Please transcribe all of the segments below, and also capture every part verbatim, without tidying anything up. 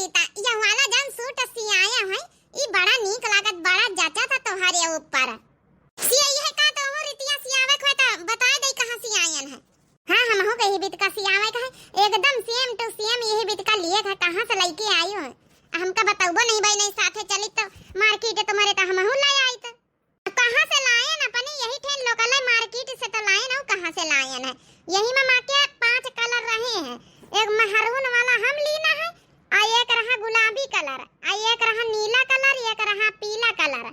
ता, यह वाला जौन सूट सियाया है, ई बड़ा नीक लागत, बड़ा जचा था तोहरे ऊपर। सियाई है का तो हो रितिया, सियावे को है तो बताए दे कहाँ सियायन है। हाँ, हमहू के यही बितका सियावे का है, एकदम same to same यही बितका लिए था, कहाँ से लइके आई हो? हमका बतउबो नहीं भाई, नहीं साथे चली तो मार्केट तुम्हारे तो हमहू ले आई तो। कहाँ से लायन? अपने यही ठेन लोकल मार्केट से तो लायन, और कहाँ से लायन है? यही में माँ के पांच कलर रहे हैं, एक महरून वाला हम लीना है, आ एक रहा गुलाबी कलर, आ एक रहा नीला कलर, एक रहा पीला कलर,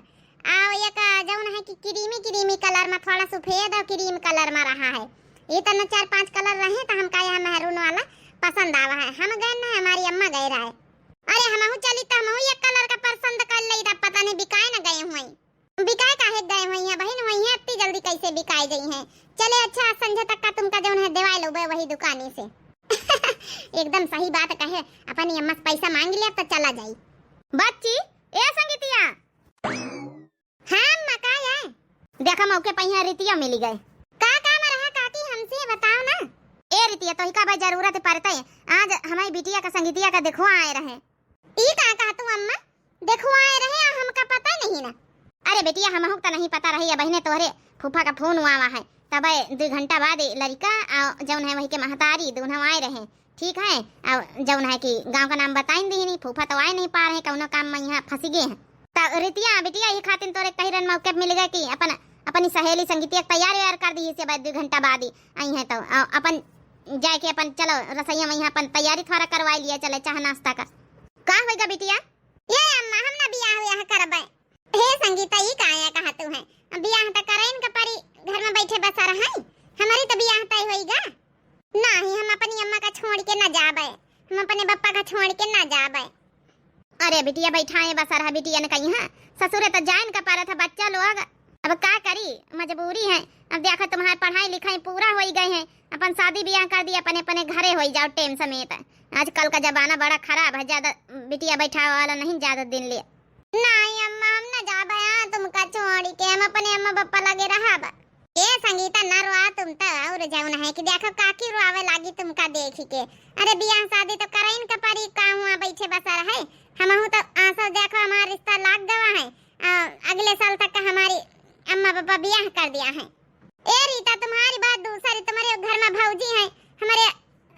आ एक जौन है कि क्रीमी क्रीमी कलर में, थोड़ा सफेद और क्रीम कलर में रहा है। ये तो न चार पांच कलर रहे, तो हमका यह महरून वाला पसंद आवा है। हम गए ना, हमारी अम्मा गए रहे। अरे हमहू चली तो हमहू एक कलर का पसंद कर ले, पता नहीं बिकाए न गए हुए। बिकाए काहे गए हुई हैं बहिन, हुई हैं इतनी जल्दी कैसे बिकाए गई हैं? चले अच्छा, संझे तक का तुमका जौन है देवाए लोबे वही दुकानी से। एकदम सही बात कहे, अपनी अम्मा से पैसा मांग लिया तो चला जाई। बच्ची, ए संगीतिया। हाँ अम्मा, का है? देखा मौके पे यहाँ रितिया मिली गए। का काम रहा काकी, हमसे बताओ ना। ए रितिया, तो का भाई जरूरत पड़ते, आज हमारी बिटिया का संगीतिया का देखो आए रहे। ई का कहा तू अम्मा? देखो आए रहे, आ हमका पता नहीं ना। अरे बेटिया, हमहू का तो नहीं पता रही, अब बहिने तोहरे फूफा का फोन आवा है, तब दुई घंटा बाद लड़का आ जौन है वही के महतारी दोनों आए रहे, ठीक है। आ जौन है कि गांव का नाम बताइन दीनी, फूफा तो आए नहीं पा रहे, कौनो काम में यहाँ फंसी गए हैं। तो रितिया बिटिया ये खातिर तोरे कही रन मौके पे मिल गए कि अपन अपनी सहेली संगीतिया तैयार व्यार कर दी से, बाद दुई घंटा बाद ही आई है तो आ, अपन जाए के अपन चलो रसोईया में यहाँ अपन तैयारी थोड़ा करवा लिया चले, चाह नाश्ता का। का होइगा बिटिया? ए अम्मा, हम ना बियाह व्याह करबे। हे संगीता, ई काहे कहतू है? अब बियाह त करइन का परी, घर में बैठे बसर है। हमारी तो बियाह तय होइगा। नाही, हम अपनी अम्मा का छोड़ के ना जाबे, हम अपने बप्पा का छोड़ के ना जाबे। अरे बिटिया, बैठाए बसर है बिटियन का यहाँ, ससुरे तो जाइन का परत है बच्चा लोग। अब का करी, मजबूरी है। अब देखो तुम्हार पढ़ाई लिखाई पूरा होई गए है, अपन शादी बियाह कर दी, अपने अपने घरे होई जाओ टेम समेत। आजकल का जमाना बड़ा खराब है, ज्यादा बिटिया बैठावे वाला नहीं ज्यादा दिन ले। नाही अम्मा, हम ना जाबे, हाँ, तुमका छोड़ के हम अपने अम्मा पापा लगे रहब। ए संगीता, ना रोआ तुम तो, और जौन है कि देखो काकी रोआवे लागी तुमका देखी के। अरे बियाह शादी तो करइन का परी, का हुआ बैठे बसर है। हमहू तो आसो देखो हमार रिश्ता लाग गवा है, आ, अगले साल तक का हमारी अम्मा पापा बियाह कर दिया है। ए रीता, तुम्हारी बात दूसरी, तुम्हारे घर में भौजी है, हमारे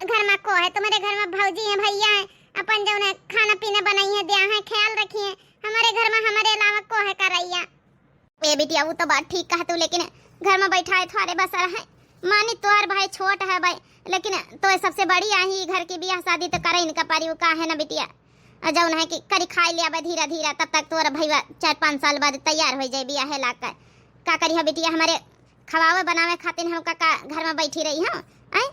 घर में को है? तुम्हारे घर में भौजी है, भैया है, अपन जौन है खाना पीना बनाई है, दिया है, ख्याल रखी है। हमारे घर में हमारे अलावा को है करैया? ए बिटिया, वो तो बात ठीक कह तू, लेकिन घर में बैठा है थोड़े बसर है। मानी तोहर भाई छोट है भाई, लेकिन तो सबसे बड़ी आई घर की बियाह शादी तो करे इनका परी, वो का है ना बिटिया। और जौन है कि करी खाई लिया बा धीरा धीरा, तब तक तोर भैया चार पाँच साल बाद तैयार हो जाए बियाह लाग कर। का करी हो बिटिया, हमारे खवावे बनावे खातिर हम का, का घर में बैठी रही हो? आए,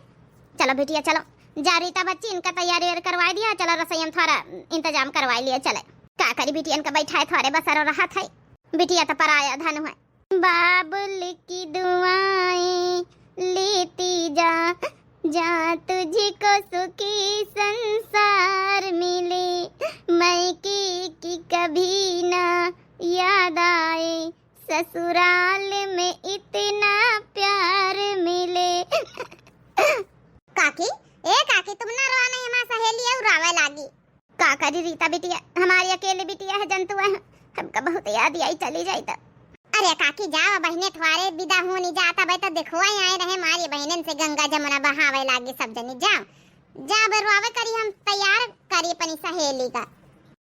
चलो बिटिया चलो, जा रीता बच्ची इनका तैयारी और करवा दिया, चलो रसोई में थोड़ा इंतजाम करवा लिया चले। का करी बिटिया, इनका बैठा है थोड़े बसर और रहत है, बिटिया तो पराया धन है। बाबुल की दुआएं लेती जा, जा तुझको सुखी संसार मिले, मायके की कभी ना याद आए, ससुराल में इतना प्यार मिले। काकी, ए काकी, तुम ना रोआ नहीं, हमार सहेली है, उ रोवे लागी। का करी रीता बिटिया, हमारी अकेली बिटिया है, जनतुआ है, हमका बहुत याद आई चली जाई तो। अरे काकी जाओ बहिने, थ्वारे विदा होनी जाता बे तो देखो आए रहे हमारी बहिनन से गंगा जमुना बहावे लागी सब जनी, जाओ जाओ बे, रोवे करी, हम तैयार करी अपनी सहेली का।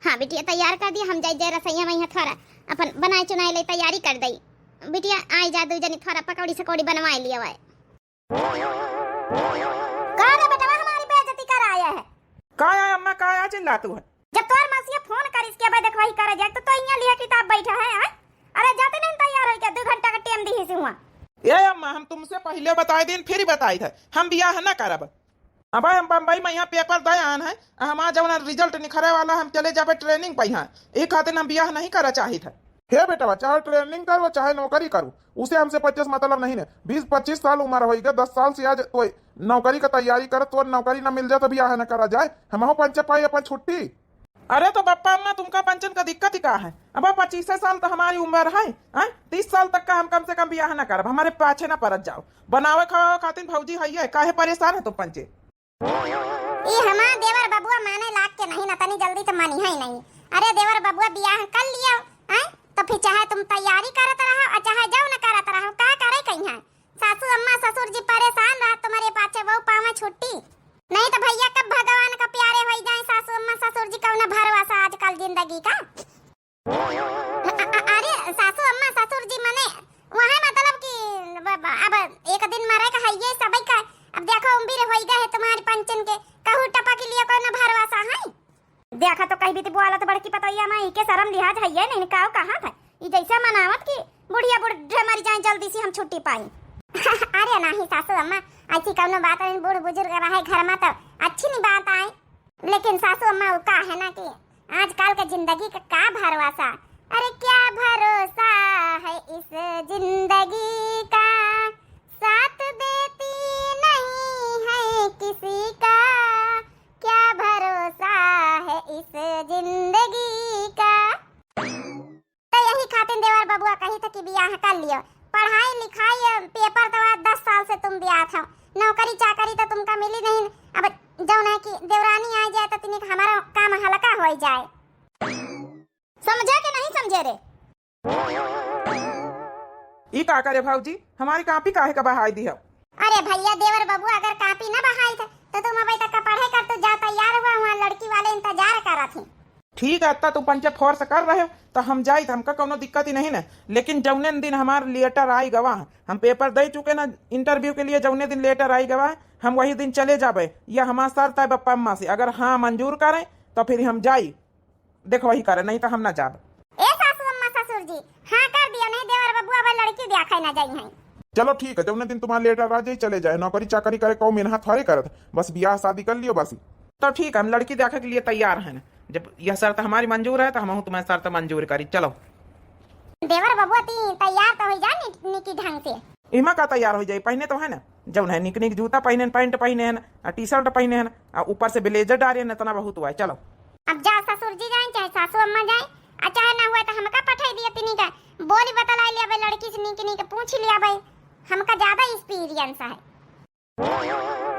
हाँ बिटिया तैयार कर दिया, हम जाई जाए रसोईया में यहाँ थोड़ा अपन बनाए चुनाए ले तैयारी कर दई। बिटिया आई जा दू जनी थोड़ा पकौड़ी सकौड़ी बनवाए लिया वाए। का रे बेटवा, हमारी बेइज्जती कर आया है? का है अम्मा, का है चिल्लातू है? जब तोर मौसिया फोन करिस के भाई देखवाही करे जाए, तो, तो इहाँ लिया किताब बैठा है, हैं? अरे जाते नहीं तैयार होई के, दू घंटा का टेम दिहिस हुआ। ए अम्मा, हम तुमसे पहिले बताए दिन, फिर बताई थे, हम बियाह न करब। अबे हम बम्बई में यहाँ पेपर दे आन है, हमार जौन result निखरे वाला, हम चले जाबे training पे यहाँ, ए खातिर हम बियाह नहीं करा चाहित है। हे बेटवा, चाहे training करो, चाहे नौकरी करो, उसे हमसे पच्चीस मतलब नहीं है। बीस पच्चीस साल उम्र होई गए, दस साल से आज कोई नौकरी का तैयारी करत, तो नौकरी ना मिल जाए तो बियाह ना करा जाए। हमहू पंचे पाई अपन छुट्टी। अरे तो बप्पा अम्मा, तुमका पंचन का दिक्कत ही का है? अब पच्चीस साल तो हमारी उम्र है, हैं? तीस साल तक का हम कम से कम बियाह ना करब, हमारे पाछे ना परत जाओ। बनावे खवावे खातिर भौजी है, काहे परेशान है तुम पंचे? ई हमार देवर बबुआ माने लाग के नहीं ना, तनी जल्दी तो मानी है नहीं। अरे देवर बबुआ बियाह कर लियो, हैं? तो फिर चाहे तुम तैयारी करत रहो और चाहे जौन करत रहो, का करे कहीं है? सासू अम्मा ससुर जी परेशान रहत तुम्हारे पाछे, वो पावे छुट्टी। नहीं तो भैया कब भगवान का प्यारे होई जाए सासू अम्मा ससुर जी, कौन भरोसा आजकल जिंदगी का। अ-, अ-, अरे सासू अम्मा ससुर जी मने वहाँ मतलब कि ब-, ब-, अब एक दिन मरे का है ये सबई का। अब देखो उम्र होई गए है तुम्हारी पंचन के, कहू टपा के लिए कौन भरोसा है? देखा तो कहीं भी बोला तो बड़की पतोहिया माई के शर्म लिहाज है ये नहीं काव कहाँ था। ई जैसे मनावत कि बुढ़िया बूढ़े मर जाए जल्दी से हम छुट्टी पाई। अरे नहीं सासू अम्मा, ऐसी कौनो बात नहीं, बूढ़ बुजुर्ग रहे घर में तो अच्छी नहीं बात आए। लेकिन सासू अम्मा वो का है ना कि आजकल के जिंदगी का का भरोसा। अरे क्या भरोसा है इस जिंदगी का, साथ देती नहीं है किसी का, क्या भरोसा है इस जिंदगी का। तो यही खातिर देवर बबुआ कही था कि बियाह कर लियो, पढ़ाई लिखाई, पेपर तो आज दस साल से तुम दिया था, नौकरी चाकरी तो तुमका मिली नहीं। अब जौन है कि देवरानी आ जाए तो तनिक हमारा काम हल्का हो जाए। समझे के नहीं समझे रे? ई का करे भौजी, हमारी कापी काहे का बहाई दिहौ? अरे भैया, देवर बबुआ अगर कापी न बहाई थे, तो तुम अबे तक का पढ़े कर, तू जा तैयार हुआ, वहाँ लड़की वाले इंतजार करत हैं। ठीक है, अत्ता तू पंचे force कर रहे हो, तो हम जाई, तो हमका कौनो दिक्कत ही नहीं ना। लेकिन जौने दिन हमार letter आई गवा, हम paper दे चुके ना interview के लिए, जौने दिन letter आई गवा, हम वही दिन चले जाबे। यह हमार शर्त है बप्पा अम्मा से, अगर हाँ मंजूर करें, तो फिर हम जाई। देखो वही करे, नहीं तो हम ना जाब। ए सासू अम्मा ससुर जी, हाँ कर दियो, नहीं देवर बबुआ अब लड़की देखे ना जाई हैं। चलो ठीक है, जौने दिन तुम्हार letter आ जाई चले जाए, नौकरी चाकरी करे कौ मेहनत थोड़े करत, बस बियाह शादी कर लियो बस। तो ठीक है, हम लड़की देखे के लिए तैयार हैं, जब यह शर्त हमारी मंजूर है तो हम तुम्हें शर्त मंजूर करी। चलो देवर बबुआ ती तैयार तो हो जा नि-, निकी ढंग से। इमा का तैयार हो जाई, पहने तो है ना, जौन है निक निक जूता पहने, pant पहने हैं, आ T-shirt पहने हैं, आ ऊपर से blazer डारे हैं, इतना बहुत हुआ है। चलो। अब जा ससुर जी जाए चाहे सासू अम्मा जाए, आ चाहे ना हुआ तो हमका पठाई दिया तिनी का, बोली बतलाई लिया भाई, लड़की से निक निक पूछ लिया भाई, हमका ज्यादा experience है।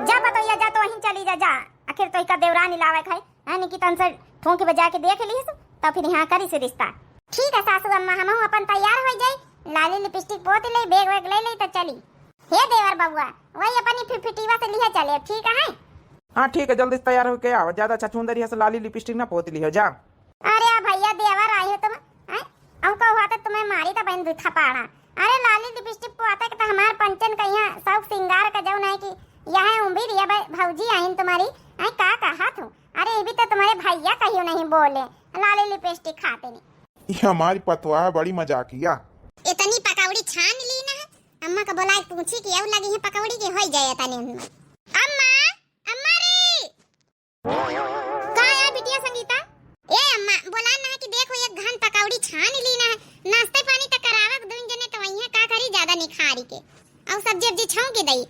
जा पतोहिया जा, तो वहीं चली जा, जा। आखिर तो इका देवरानी लावे खाई, है निकी तन से ठोंकी बजा के देख लीस, तो फिर यहाँ करी से रिश्ता। ठीक है सासू अम्मा, हमहू अपन तैयार हो जाई, लाली lipstick पोत ले, bag वैग ले ले तो चली। हे देवर बबुआ, वही अपनी फिफिटीवा से लिहे चले, ठीक है? हाँ ठीक है, जल्दी से तैयार होके आओ, ज्यादा छछूंदर है से लाली lipstick ना पोत लिहो, जा। अरे भैया देवर आए हो तुम, हैं? हमको हुआ तो तुम्हें मारी तो बहन दू थपाड़ा। अरे लाली lipstick पोते के तो हमार पंचन का यहाँ शौक सिंगार का जौन है कि यह उम्र ये भाई भौजी आइन तुम्हारी, हैं? का कहा तू? अरे ये भी तो तुम्हारे भैया कहियो नहीं बोले, लाली lipstick खाते नहीं। ये हमारी पतवा है, बड़ी मजाकिया। इतनी पकौड़ी छान ली ना है, अम्मा का बोला पूछी कि अब लगी है पकौड़ी के होई जाए तनी उनमें। अम्मा, अम्मा रे। का है बिटिया संगीता? ए अम्मा, बोला ना कि देखो एक घन पकौड़ी छान ली ना है, नाश्ते पानी तक करावक दुन जने तो वही है, का करी ज्यादा निखारी के। और सब्जी उब्जी छौंक के दई।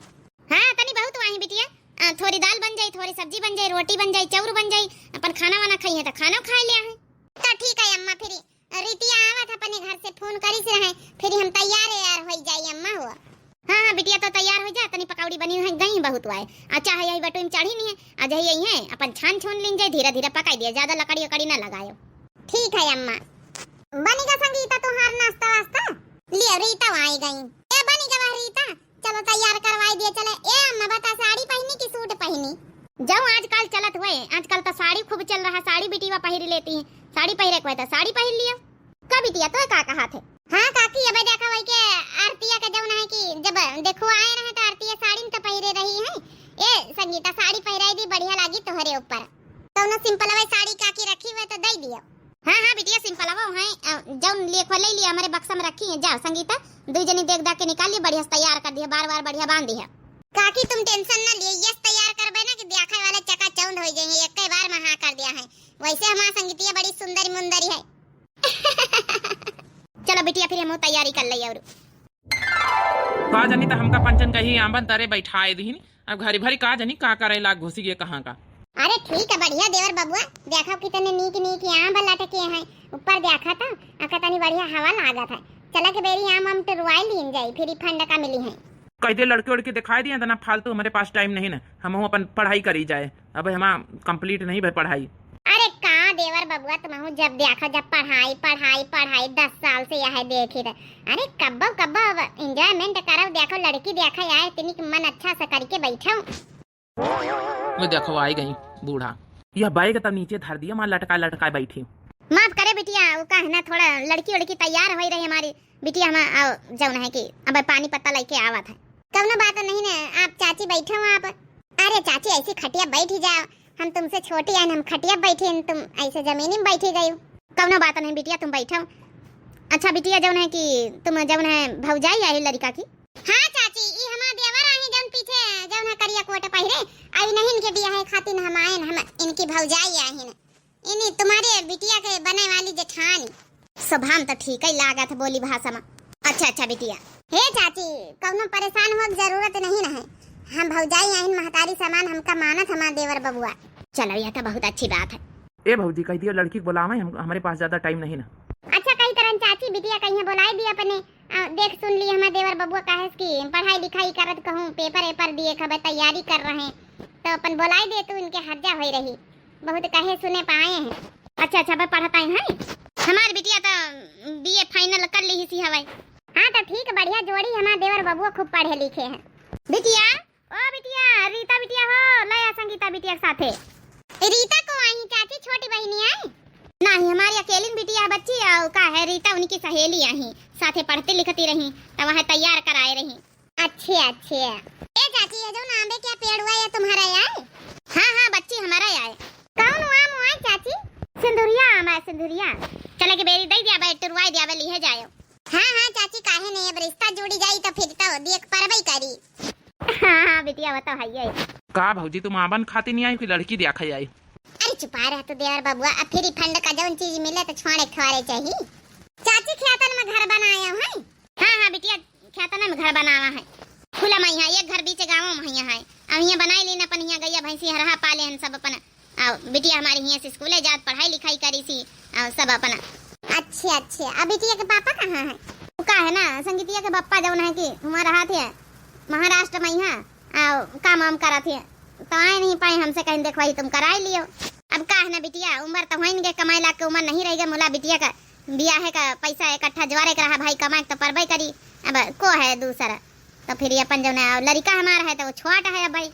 हाँ, तनी बहुत वही बिटिया, आ, थोड़ी दाल बन जाई, थोड़ी सब्जी बन जाई, रोटी बन जाई, चाउर बन जाई, अपन खाना वाना खाई है तो खाना खा लिया है। तो ठीक है अम्मा, फिर रीतिया आवत अपने घर से फोन करिस रहे, फिर हम तैयार यार होई जाई अम्मा हो। हाँ, हाँ, बिटिया तो तैयार हो जा, तनी पकौड़ी बनी है, गई बहुत हुआ है। अच्छा है, यही बटुई में चढ़ी नहीं है, आ जाइए यही है, अपन छान छोन लीन जाए, धीरे धीरे पकाई दिया, ज्यादा लकड़ी उकड़ी ना लगायो। ठीक है अम्मा। बनी का संगीता तुहार नाश्ता वास्ता? लियो रीता आई गई। ए बनी का रीता, चलो तैयार करवाई दिए चले। ए अम्मा बता, साड़ी पहनी कि सूट पहनी? जौ आजकल चलत हुए, आजकल तो साड़ी खूब चल रहा, साड़ी बिटिया पहिर लेती है, साड़ी पहिरे के हुए तो साड़ी पहिर लियो। का बिटिया, तोय का कहा थे? हाँ काकी, अबे देखा वही के आरतिया के जौन है कि जब देखो आए रहे तो आरतिया साड़ी में तो पहिरे रही है। ए संगीता, साड़ी पहिराई दी, बढ़िया लागी तोहरे ऊपर। कौनो simple वाली साड़ी काकी रखी हुए तो दे दियो। हाँ, हाँ, बिटिया, simple वो है, अ, जौन लिए खोले लिए हमारे बक्सा में रखी है। जाओ, संगीता, दुई जनी देख दाख के निकाल लिए, बढ़िया से तैयार कर दिया, बार बार बढ़िया बांध दिया। काकी, तुम tension ना लिए, यस तैयार करबे ना कि देखे वाले चकाचौंध हो जाएंगे, एक ही बार में हाँ कर दिया है। वैसे हमार संगीतिया बड़ी सुंदरी मुंदरी है। चलो बिटिया, फिर हम तैयारी कर ले और। का जानी त हमका पंचन कही आंबन तरे बैठाए दिहिन। अब घरी भरी का जानी का करे लाग घुसी गए कहाँ का। अरे ठीक है, बढ़िया देवर बबुआ, देखो कितने नीक नीक आंब लटके हैं ऊपर, देखा तो आ कितनी बढ़िया हवा लागत है। चला के बेरी आम हम टुरवाई लीन जाई, फिर फंड का मिली है। कह दे लड़की उड़की दिखाई दिया, इतना फालतू, हमरे पास time नहीं ना, हमहू अपन पढ़ाई करी जाए। अब हमार complete नहीं भई पढ़ाई। अरे का देवर बबुआ, तुमहू जब देखो जब पढ़ाई, पढ़ाई, पढ़ाई, दस साल से यह देखी रहे। अरे कब्बो कब्बो अब enjoyment करो, देखो लड़की देखो आए, इतनी मन अच्छा से करके बैठो। वो देखो आई गई बूढ़ा। यह bag तब नीचे धर दिया, वहाँ लटका लटका बैठी। माफ करे बिटिया, वो का है ना, थोड़ा लड़की उड़की तैयार होई रही हमारी बिटिया, हम आओ जौन है कि अब पानी पत्ता लेके आवत है। कौनो बात नहीं ना, आप चाची बैठो आप। अरे चाची ऐसी खटिया बैठी जाओ, हम तुमसे छोटी हैं, हम खटिया बैठी हैं, तुम ऐसे जमीनी में बैठी गई हो। कौनो बात नहीं बिटिया, तुम बैठो। अच्छा बिटिया, जौन है कि तुम जौन है भौजाई आई लड़का की? हाँ चाची, ई हमार देवर आही जौन पीछे जौन है करिया कोट पहिरे, आई नहीं इनके बियाह खातिर हम आए न, हम इनकी भौजाई आही न। इन्हीं तुम्हारे बिटिया के बने वाली जेठानी। स्वभाव तो ठीक ही लागत है बोली भाषा में। अच्छा अच्छा बिटिया। हे चाची, कौनो परेशान हो जरूरत नहीं न है, हम भौजाई आहिन महतारी समान, हमका मानत हमार देवर बबुआ। चलो यह तो बहुत अच्छी बात है। ए भौजी कह दियो लड़की के बुलावे, हम, हमरे पास ज्यादा time नहीं ना। अच्छा कही तरन चाची, बिटिया कहीं बुलाई दी अपने, आ, देख सुन ली हमार देवर बबुआ काहे कि पढ़ाई लिखाई करत कहूँ paper एपर दिए खबे तैयारी कर रहे, तो अपन बुलाई दे तू, इनके हर्जा होई रही, बहुत कहे सुने पाए हैं। अच्छा अच्छा, अब पढ़त आई हैं, हमार बिटिया तो B A final कर ली सी हवे। हाँ तो ठीक बढ़िया जोड़ी, हमार देवर बबुआ खूब पढ़े लिखे हैं। बिटिया, ओ बिटिया, रीता बिटिया हो, ले आ संगीता बिटिया के साथे। रीता को आई चाची, छोटी बहिनी आई? नहीं, हमारी अकेली बिटिया है बच्ची, और का है, रीता उनकी सहेली आई, साथे पढ़ती लिखती रही, तो वह तैयार कराए रही। अच्छे अच्छे। ए चाची, ये जो आंबे क्या पेड़ हुआ, ये तुम्हारा है? हाँ हाँ बच्ची, हमारा है। कौन आम हुआ चाची? सिंदुरिया आम है, सिंदुरिया। चले के बेरी दे दिया बे, टुरवाई दिया बे, लिहे जायो। हाँ हाँ चाची, काहे नहीं, अब रिश्ता जुड़ी जाई तो फिर तो देख परबई करी। हाँ हाँ बिटिया, वो तो है ही। का भौजी, तुम आमन खाती नहीं आई कि लड़की देखा आई? अरे चुपा रह तू देवर बबुआ, अब फिर fund का जौन चीज मिले तो छोड़े थोड़े चाहिए। चाची खेतन में घर बनाया है? हाँ हाँ बिटिया, खेतन में घर बनावा है। खुला में यहाँ एक घर बीच गाँव में यहाँ है, अब यहाँ बनाई लेन अपन, यहाँ गैया भैंसी हरहा पाले हैं सब अपन। और बिटिया हमारी हियाँ से स्कूले जात, पढ़ाई लिखाई करी सी, और सब अपना। अच्छे अच्छे। अब बिटिया के पापा कहाँ हैं? वो का है ना, संगीतिया के पापा जौन है कि वहाँ रहत है, महाराष्ट्र में यहाँ, और काम वाम करत है, तो आए नहीं पाए हमसे, कहीं देखवाई तुम कराई लियो। अब का है ना बिटिया, उम्र तो होइन के, कमाई लाग के उम्र नहीं रह गया, मुला बिटिया का बियाहे का पैसा इकट्ठा ज्वारे के रहा भाई, कमाए के तो परबे करी। अब को है दूसरा, तो फिर ये अपन जौन है, लड़का हमारा है तो वो छोट है अब भाई।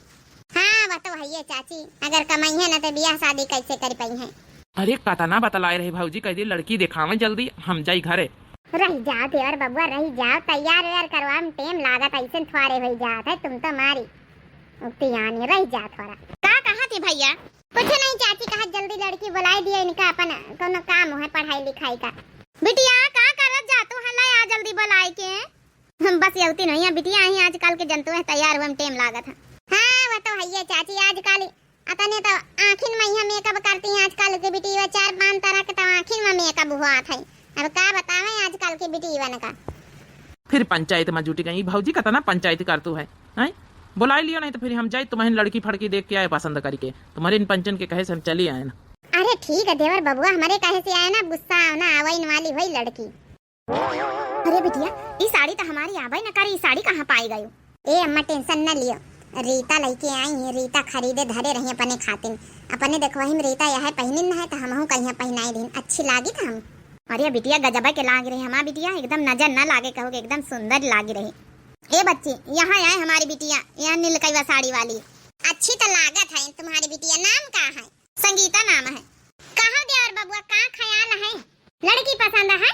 हाँ, वो तो है ये चाची, अगर कमाई है ना तो बियाह शादी कैसे कर पाई है? अरे कतना बतलाए रहे भौजी, कह दी लड़की देखावे जल्दी, हम जाई घरे। रह जाओ देवर बबुआ, रह जाओ, तैयार वैयार करवा में टेम लागत, ऐसे थोड़े हो जात है, तुम तो मारी उक्ति आनी, रह जाओ थोड़ा। का कहा थी भैया? कुछ नहीं चाची, कहा जल्दी लड़की बुलाई दिए, इनका अपन कोनो काम है पढ़ाई लिखाई का। बिटिया का करत जा तू, हला आ जल्दी बुलाई के। हम बस यवती नहीं है बिटिया, आई आजकल के जंतु है, तैयार हुए में टेम लागत है। हाँ, वो तो है ये चाची, आजकल अतने तो आँखिन में यहाँ makeup करती हैं आजकल के बिटिया, चार पाँच तरह के तो आँखिन में makeup हुआ था। अब का बतावे आजकल के बिटियवन का। फिर पंचायत में जुटी गई भौजी, कतना पंचायत कर तू है, हैं? बुलाई लियो नहीं तो फिर हम जाए तुम्हारे लड़की फड़की देख के आए पसंद करके, तुम्हारे इन पंचन के कहे से हम चली आए ना। अरे ठीक है देवर बबुआ, हमारे कहे से आए ना, गुस्सा ना आवे इन वाली हुई लड़की। अरे बिटिया, ई साड़ी तो हमारी आबे न करी, ई साड़ी कहाँ पाई गयो? ए अम्मा, tension न लियो, रीता लइके आई है, रीता खरीदे धरे रही अपने खातिन। अपने देखो हम रीता यह पहिनिन न है, तो हमहू कहिया पहिनाई दिन, अच्छी लागी त हम। अरे बिटिया, गजबा के लाग रही हमार बिटिया, एकदम नजर न लागे, कहो कि एकदम सुंदर लाग रही। ए बच्ची, यहाँ आए हमारी बिटिया, यहाँ नीलकैवा साड़ी वाली। अच्छी तो लागत है तुम्हारी बिटिया, नाम का है? संगीता नाम है। कहो देवर बबुआ, का ख्याल है? लड़की पसंद है?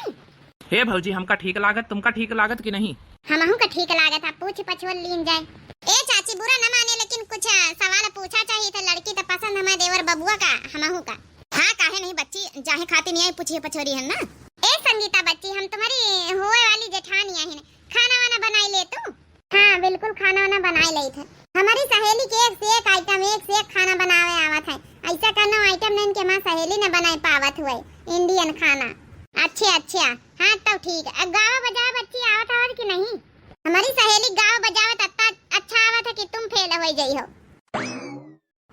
हे भौजी, हमका ठीक लागत, तुमका ठीक लागत कि नहीं? हमहू का ठीक लागत है, पूछ पछोल लीन जाए। ए चाची, बुरा न माने, लेकिन कुछ, अ, सवाल पूछा चाहिए था। लड़की तो पसंद हमारे देवर बबुआ का, हमहू का। हाँ, काहे नहीं बच्ची, जाहे खातिर नहीं आई, पूछिए पछोरी है ना। ए संगीता बच्ची, हम तुम्हारी हुए वाली जेठानी है, खाना वाना बनाई ले तू। हाँ, बिल्कुल खाना वाना बनाए लेत है। हमारी सहेली के एक से एक item, एक से एक खाना बनावे आवत है। ऐसा कौनो item नहीं कि हमार सहेली न बनाए पावत हुए Indian खाना। अच्छा, अच्छा, हाँ तब ठीक है। अब गावा बजावा बच्ची आवत आवत कि नहीं? हमारी सहेली गावा बजावत अत्ता अच्छा आवत है कि तुम fail हो गई हो।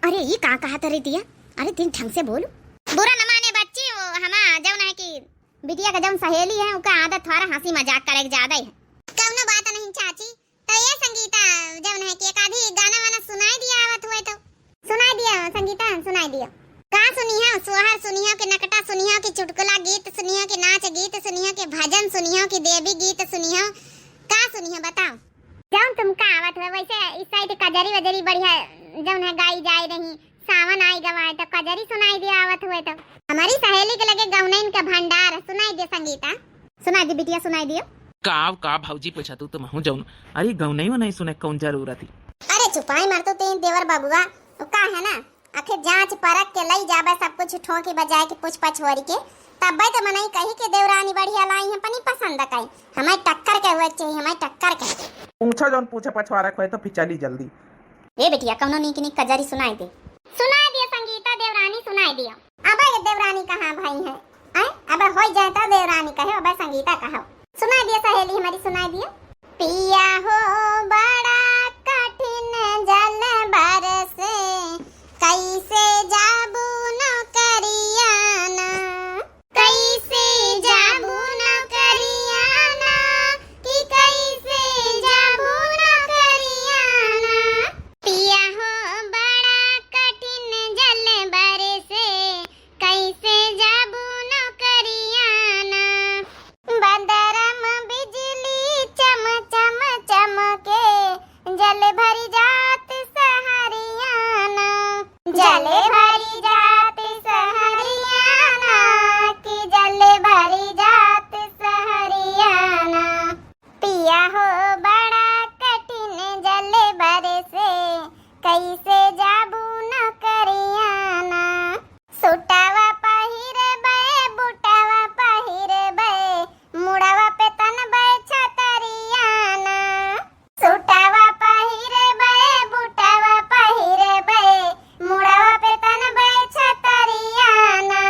अरे, ई का कहत रही दिया? अरे, तनी ढंग से बोलू। बुरा न माने बच्ची, वो हमा जौन है कि बिटिया के जौन सहेली है, ओका आदत थोड़ा हंसी मजाक करे के ज्यादा ही है। कौनो बात नहीं चाची, तो ये संगीता ता जौन है कि एक आधी गाना वाना सुनाई दिया आवत हुए तो। सुनाई दिया संगीता, सुनाई दिया। का सुनिहो, सोहर सुनिहो कि नकटा सुनिहो कि चुटकुला गीत सुनिहो कि नाच गीत सुनिहो कि भजन सुनिहो कि देवी गीत सुनिहो, का सुनिहो बताओ? जौन तुमका आवत हुए वैसे इस side कजरी वजरी बढ़िया जौन है गाई जाए रही। सावन आई गवा है तो कजरी सुनाई दिया आवत हुए तो। हमारी सहेली के लगे गौनैन का भंडार है, सुनाई दे संगीता। सुनाई दे बिटिया, सुनाई दियो। का, का भौजी पूछा तू, तुमहू जौन। अरे गौनई वनई सुने कौन जरूरत ही? अरे चुपाई मार तो तें देवर बबुआ, का है ना, आखिर जांच परख के लई जाबे सब कुछ ठोकी बजाए के पूछ पछोरी के, तब्बे तो मनई कही के देवरानी बढ़िया लाई है, अपनी पसंद का ही। हमें टक्कर के हुए चाहिए, हमें टक्कर के। पूछा जौन पूछे पछवारक हुए तो फिर चली जल्दी। ए बिटिया, कौनो नीक नीक कजरी सुनाई दे। सुनाई दिया संगीता देवरानी, सुनाई दिया। अबे ये देवरानी कहाँ भाई है? आय? अबे होई जाए तो देवरानी कहे, अबे संगीता कहो। सुनाई दिया सहेली हमारी, सुनाई दिया। पिया हो बड़ा कठिन जल बरसे, कैसे जाबू नौकरिया ना। कैसे जाबू नौकरिया ना, कि कैसे जाबू नौकरिया ना। पिया हो बड़ा कठिन जल बरसे, कैसे जाबू नौकरिया ना। बदरम बिजली चम चम चमके, जल भरी जात सहरिया ना। जल भरी जात सहरिया ना, कि जल भरी जात सहरिया ना। पिया हो बड़ा कठिन जल बरसे, कैसे जाबू नौकरिया ना। सुटावा पहिरबे, बुटावा पहिरबे, मुड़ावा पे तनबे छतरिया ना। सुटावा पहिरबे, बुटावा पहिरबे, मुड़ावा पे तनबे छतरिया ना।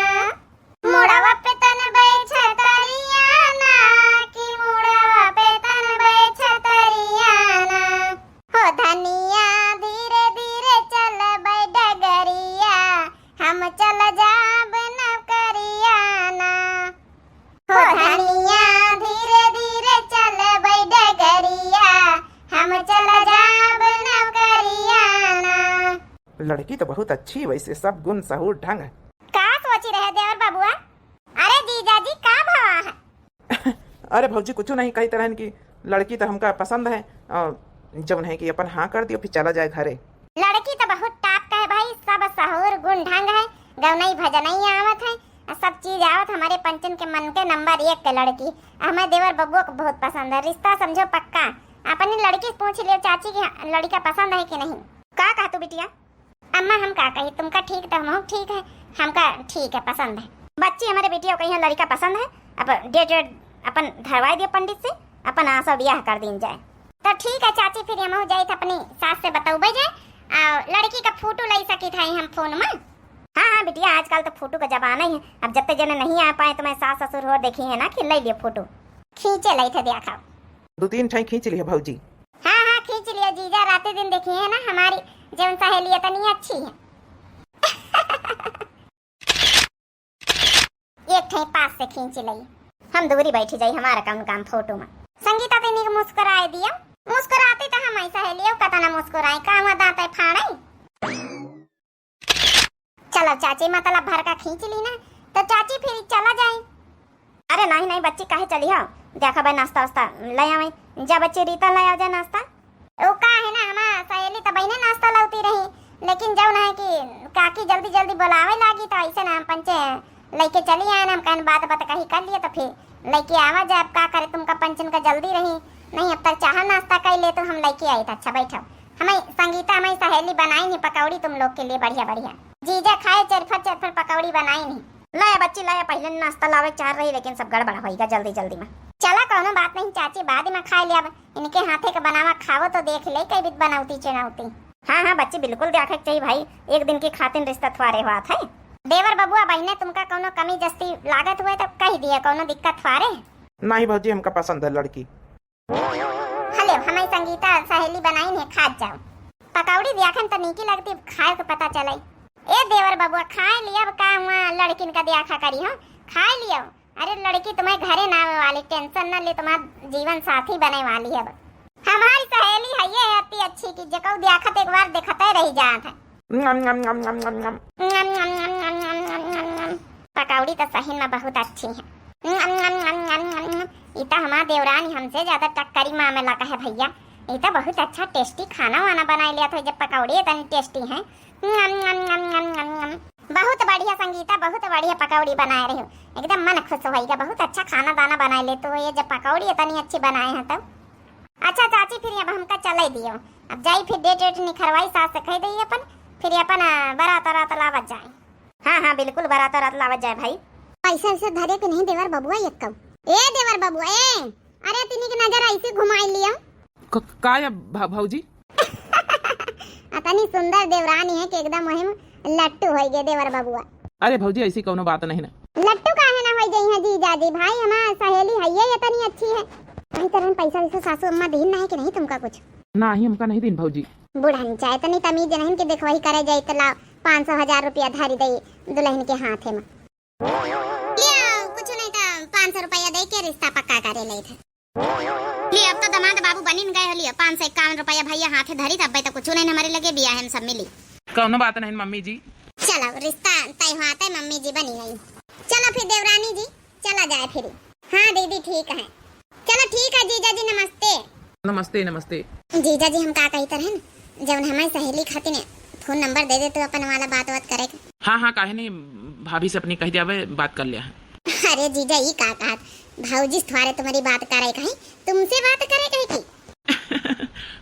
मुड़ावा पे तनबे छतरिया ना, कि मुड़ावा पे तनबे छतरिया ना। हो धनिया धीरे धीरे चलबे डगरिया, हम चल जाब नौकरिया ना। हो धनिया धीरे धीरे चलबे डगरिया, हम चल जाब नौकरिया ना। लड़की तो बहुत अच्छी, वैसे सब गुण सहूर ढंग है। का सोची रहे देवर बबुआ? अरे जीजा जी का भवा है? अरे भौजी कुछ नहीं, कही तरहन की लड़की तो हमका पसंद है, और जौन है कि अपन हाँ कर दियो फिर चला जाए घरे। लड़की तो बहुत top का है भाई, सब सहूर गुण ढंग है, गौनई भजनई आवत है, और सब चीज आवत, हमारे पंचन के मन के number एक के लड़की। हमें देवर बबुआ को बहुत पसंद है, रिश्ता समझो पक्का। अपनी लड़की से पूछ लियो चाची कि लड़का पसंद है कि नहीं। का कहा तू बिटिया? अम्मा हम का कही, तुमका ठीक तो हमहू ठीक है, हमका ठीक है, पसंद है। बच्ची हमारे बिटिया को कहीं लड़का पसंद है, अब date वेट अपन धरवाई दियो पंडित से, अपन आसा ब्याह कर दीन जाए। तो ठीक है चाची, फिर हमहू जाइत अपनी सास से बतौबे जाए, और लड़की का photo लाई सकी था हम phone में। हाँ हाँ बिटिया, आजकल तो photo का जमाना ही है, अब जत्ते जने नहीं आ पाए तो मैं सास ससुर हो देखी है ना कि ले लियो photo। खींचे लाई थे देखा। दो तीन ठाई खींच लिया भौजी। हाँ हाँ खींच लिया जीजा, रात दिन देखी है ना हमारी जौन सहेली इतनी अच्छी है। एक ठाई पास से खींच लई। हम दूरी बैठी जाई, हमारा कौन काम photo में। संगीता तनी के मुस्कुराए दिया, मुस्कुराती तो हम ऐसा है लियो कतना मुस्कुराए, का हुआ दांत है फाड़े। चलो चाची, मतलब भर का खींच ली ना, तो चाची फिर चला जाए। अरे नहीं नहीं बच्ची, काहे चली हो? देखा भाई नाश्ता वास्ता ले आवे, जा बच्ची रीता ले आ जाए नाश्ता। ओ का है ना, हमार सहेली तो बहिने नाश्ता लावती रही, लेकिन जौन है कि काकी जल्दी जल्दी बुलावे लागी, तो ऐसे ना हम पंचे लेके चली आए ना, हम कहन बात बात कही कर लिए, तो फिर लेके आवा जाए। अब का करे, तुमका पंचन का जल्दी रही, नहीं अब तक चाह नाश्ता कर ले तो हम लेके आई था। अच्छा बैठो, हमें संगीता, हमारी सहेली बनाई नहीं पकौड़ी तुम लोग के लिए बढ़िया बढ़िया, जीजा खाए चरफर चरफर पकौड़ी बनाई नहीं। लाया बच्ची लाया, पहले नाश्ता लावे चाह रही, लेकिन सब गड़बड़ होइगा जल्दी जल्दी में। चला कौनो बात नहीं चाची, बाद में खाए ले, अब इनके हाथे का बनावा खावो तो देख ले कई बित बनावती चुनावती। हाँ हाँ बच्ची, बिल्कुल देखे के चाहिए भाई, एक दिन की खातिन रिश्ता थ्वारे हुआ था। देवर बबुआ बहिने तुमका कौनो कमी जस्ती लागत हुए तो कह दिए, कौनो दिक्कत थ्वारे। नहीं भौजी, हमका पसंद है लड़की। हले, हमारी संगीता सहेली बनाई ने खात जाओ। पकौड़ी दियाखन त नीकी लगती, खाए के पता चले। ए देवर बबुआ, खाए लिया, अब का हुआ लड़किन का दियाखा करी हो, खाए लियो। अरे लड़की तुम्हारे घरे ना आवे वाली, tension न ले, तुम्हारा जीवन साथी बने वाली है अब। हमारी सहेली है ये, अच्छी कि जेकऊ देखत एक बार देखते रही जात है। नम, नम, नम। पकौड़ी तो सही में बहुत अच्छी है। नम, नम, नम, नम, नम, नम। ई तो हमार देवरानी हमसे ज्यादा टक्करी मामला का है भैया। ई तो बहुत अच्छा tasty खाना वाना बनाई लिया था जब पकौड़ी इतनी tasty है। नम, नम, नम, नम, नम, नम। बहुत बढ़िया संगीता, बहुत बढ़िया पकौड़ी बनाए रही हो, एकदम मन खुश होइगा। बहुत अच्छा खाना दाना बनाए ले तो ये जब पकौड़ी इतनी अच्छी बनाए हैं तो। अच्छा चाची, फिर अब हमका चले दियो, अब जाई फिर डेट वेट निखरवाई सास से कह दई अपन, फिर अपन, आ, बारात वारात लावत जाए। हाँ हाँ बिल्कुल, बारात वारात लावत जाए भाई। पैसा वैसा धरे के नहीं देवर बबुआ एक्कऊ। ए देवर बबुआ ए, अरे तिनी के नजर ऐसे घुमाई लियो। क-, का या भा-, भौजी? अतनी सुंदर देवरानी है कि एकदम वही में लट्टू होई गए देवर बबुआ। अरे भौजी, ऐसी कौनो बात नहीं ना। लट्टू काहे ना होई गई है जीजा जी, भाई हमार सहेली है ये इतनी अच्छी है। वही तरह पैसा वैसा सासू अम्मा दीन ना है कि नहीं तुमका कुछ? ना ही हमका नहीं दीन भौजी। बुढ़न चाहे इतनी तमीज नहीं कि देखो वही करे जाई तो लाओ पाँच सौ हजार रुपया धरी दे दुल्हन के हाथे में। लिया, कुछ नहीं तो पाँच सौ रुपया दे के रिश्ता पक्का करे ले थे। लिया, अब तो दामाद बाबू बनिन गए हो, लिया, पाँच सौ इक्यावन रुपया भैया हाथे धरी, तब तो कुछ नहीं हमारे लगे बियाह में सब मिली। कौनो बात नहीं मम्मी जी। चलो, रिश्ता तय हुआ तय, मम्मी जी बनी गई। चलो फिर देवरानी जी, चला जाए फिर। हाँ दीदी, ठीक है। चलो ठीक है जीजा जी, नमस्ते। नमस्ते, नमस्ते। जीजा जी, हम का कही तरहन, जौन हमारी सहेली खातिर फोन नंबर दे दे तो अपन वाला बात बात करे के। हाँ, हाँ, काहे नहीं, भाभी से अपनी कह दिया, बात कर लिया है। अरे जीजा, ई का कहत, भौजी से थोड़े तुम्हारी बात करे कहीं, तुमसे बात करे कहीं की?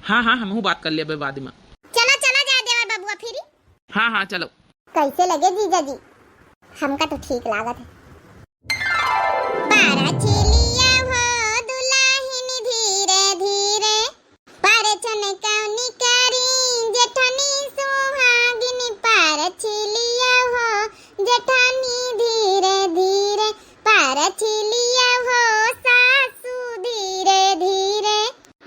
हाँ, हाँ, हमहू बात कर लिया बाद में। चला, चला जाए देवर बबुआ फिर। हाँ, हाँ, चलो। कैसे लगे जीजा जी? हमका तो ठीक लागत है। पारा चेलिया हो दुलाहिन धीरे धीरे, परछन कौनी करी जेठानी सुहागिन। पारा चेलिया हो जेठानी धीरे धीरे, पारा चेलिया हो सासू धीरे धीरे।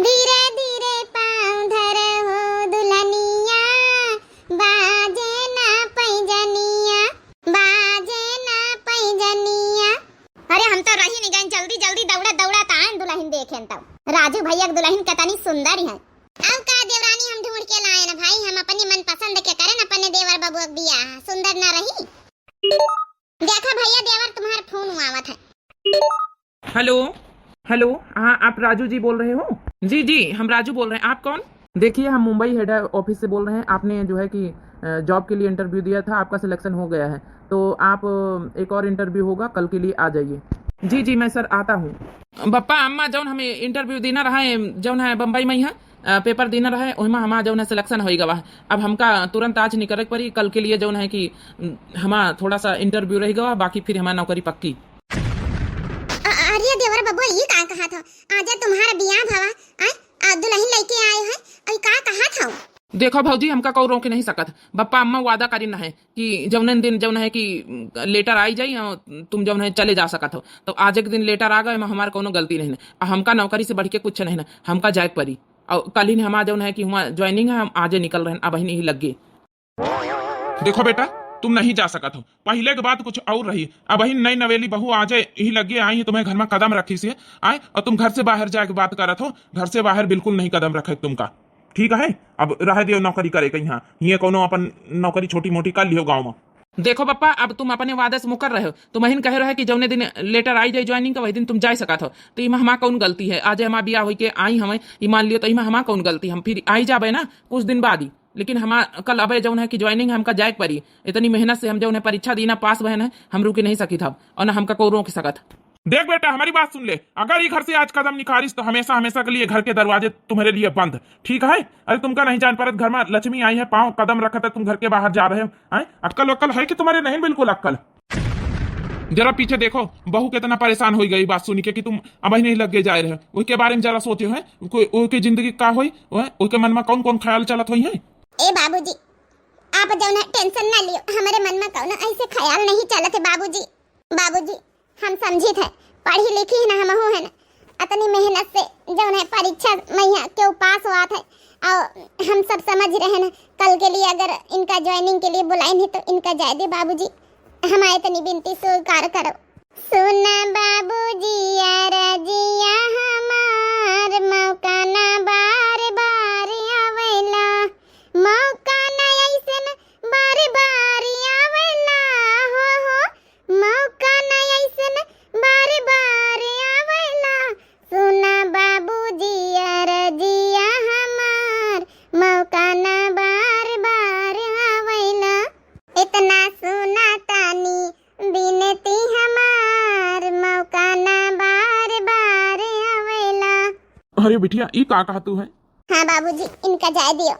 धीरे धीरे पाँव धर हो दुल्हनिया, बाजे ना पैजनिया, बाजे ना पैजनिया। अरे हम तो रही नहीं गए, जल्दी जल्दी दौड़ा दौड़ा तान दुल्हन देखेन तब। राजू भैया के दुल्हन कितनी सुंदर है। अब का देवरानी हम ढूंढ के लाए ना भाई, हम अपने मन पसंद के करें अपने देवर बबुआ के बियाह, सुंदर ना रही। देखा भैया देवर तुम्हारा फोन आवत है। हेलो। हेलो, हाँ, आप राजू जी बोल रहे हो? जी, जी, हम राजू बोल रहे हैं। आप कौन? देखिए, हम मुंबई हेड ऑफिस से बोल रहे हैं। आपने जो है कि, अ, जॉब के लिए इंटरव्यू दिया था, आपका सिलेक्शन हो गया है, तो आप, अ, एक और इंटरव्यू होगा, कल के लिए आ जाइए। जी, जी, मैं सर आता हूँ। बप्पा, अम्मा, जौन हमें इंटरव्यू देना रहा है, जौन है बम्बई में ही है, अ, पेपर देना रहे, ओहिमा हमार जौन है सिलेक्शन होई गवा। अब हमका तुरंत आज निकले के पड़ी, कल के लिए जौन है कि, उम, हमार थोड़ा सा इंटरव्यू रह गवा, बाकी फिर हमार नौकरी पक्की। अ-, अरे देवर बबुआ, ई का कहत हो? आज तुम्हारा बियाह भवा, आय, आ दुल्हन लेके आए हैं, अई का कहत हो? देखो भौजी, हमका कऊ रोक नहीं सकत। बप्पा अम्मा वादा करिन है कि जौने दिन जौन है कि, उम, लेटर आई जाई, अ, तुम जौन है चले जा सकत हो। तो आज एक दिन लेटर आ गए, हमार कौनो गलती नहीं है। आ हमका नौकरी से बढ़ के कुछ नहीं ना, हमका जाए के पड़ी। और कल ही हमार जौन है कि हुआ ज्वाइनिंग है, हम आजे निकल रहे हैं, अब ही नहीं लग गए। देखो बेटा, तुम नहीं जा सकत हो। पहिले के बात कुछ और रही। अबहिन नई नवेली बहू आजे ही लगे आई है, तुम्हें घर में कदम रखी से आए, और तुम घर से बाहर जाके बात करत हो। घर से बाहर बिल्कुल नहीं कदम रखे तुमका, ठीक है? अब रह दियो नौकरी करे के यहाँ, हिये कोनो अपन नौकरी छोटी मोटी कर लियो गाँव में। देखो पप्पा, अब तुम अपने वादा से मुकर रहे हो। तुम अहिन कहे रहे कि जौने दिन लेटर आई जाए ज्वाइनिंग का, वही दिन तुम जा सकत हो। तो इमा हमार कौन गलती है? आज हमार बियाह होई के आई हमें, ई मान लियो, तो इमा हमार कौन गलती? हम फिर आई जाबे ना कुछ दिन बाद ही। लेकिन हमार कल अबे जौन है कि ज्वाइनिंग है, हमका जाए के पड़ी। इतनी मेहनत से हम जौन है परीक्षा दीना, पास बहन है, हम रुकी नहीं सकित हब और ना हमका को रोक सकत। देख बेटा, हमारी बात सुन ले, अगर ये घर से आज कदम निकालिस तो हमेशा हमेशा के लिए घर के दरवाजे तुम्हारे लिए बंद, ठीक है? अरे तुमका नहीं जान परत, घर में लक्ष्मी आई है, पाँव कदम रखत है, तुम घर के बाहर जा रहे हो, हैं? अक्कल वक्कल है कि तुम्हारे नहीं बिल्कुल अक्कल? जरा पीछे देखो, बहू कितना परेशान हो गई बात सुन के कि तुम अब ही नहीं लग गए जा रहे हो। उसके बारे में जरा सोचे हो, उसके जिंदगी का होई, ओए, उसके मन में कौन कौन ख्याल चलत होई है? ए बाबूजी, आप जौन है टेंशन ना लियो, हमारे मन में कौनो ऐसे ख्याल नहीं चलत है बाबूजी। बाबूजी, हम समझित है, पढ़ी लिखी है ना, हमहू है ना, अतनी मेहनत से जौन है परीक्षा मैया के पास हुआ था, और हम सब समझ रहे हैं, कल के लिए अगर इनका ज्वाइनिंग के लिए बुलाए नहीं तो इनका जाए दे बाबूजी, हमारे इतनी विनती स्वीकार करो। सुना बाबूजी, अरजिया हमार, मौका ना बार बार आवे। अरे बिटिया, ई का कहत हू है? हाँ बाबूजी, इनका जाए दियो,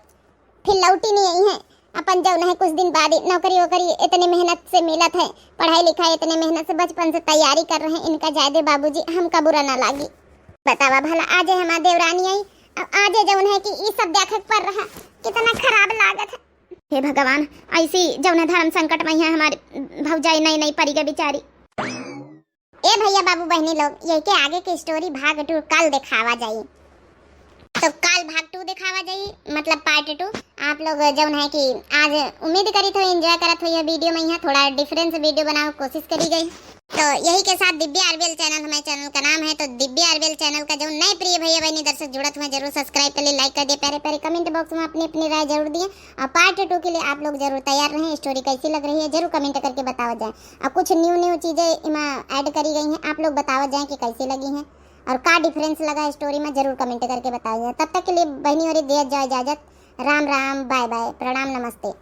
फिर लौटी नहीं आई है। अपन जौन है कुछ दिन बाद ही नौकरी वोकरी इतने मेहनत से मिलत है, पढ़ाई लिखाई इतने मेहनत से बचपन से तैयारी कर रहे हैं, इनका जाए दे बाबूजी, हमका बुरा ना लागी। बतावा भला, आजे हमार देवरानी आई, अब आजे जौन है कि ई सब देखे के पड़ रहा, कितना खराब लागत है। हे भगवान, ऐसी जौन है धर्म संकट में है हमारी भौजाई नई नई परी के बिचारी। ए भैया बाबू बहनी लोग, यही के आगे के स्टोरी भाग टू कल दिखावा जाई। तो कल भाग टू दिखावा जाई, मतलब पार्ट टू। आप लोग जौन है कि आज उम्मीद करी थो एंजॉय करत हो यह वीडियो में, यहाँ थोड़ा डिफरेंस वीडियो बनावे कोशिश करी गई। तो यही के साथ दिव्या आरबीएल चैनल हमारे चैनल का नाम है। तो दिव्या आरबीएल चैनल का जौन नए प्रिय भैया बहनी दर्शक जुड़त हुए जरूर सब्सक्राइब कर ली, लाइक कर दिए, प्यारे प्यारे कमेंट बॉक्स में अपनी अपनी राय जरूर दिए। और पार्ट टू के लिए आप लोग जरूर तैयार रहें। स्टोरी कैसी लग रही है जरूर कमेंट करके बतावा जाए। और कुछ न्यू न्यू चीज़ें इमा ऐड करी गई हैं, आप लोग बतावा जाए कि कैसी लगी हैं और का डिफरेंस लगा स्टोरी में, जरूर कमेंट करके बतावा जाए। तब तक के लिए बहनी और दिया जाए इजाज़त। राम राम, बाय बाय, प्रणाम, नमस्ते।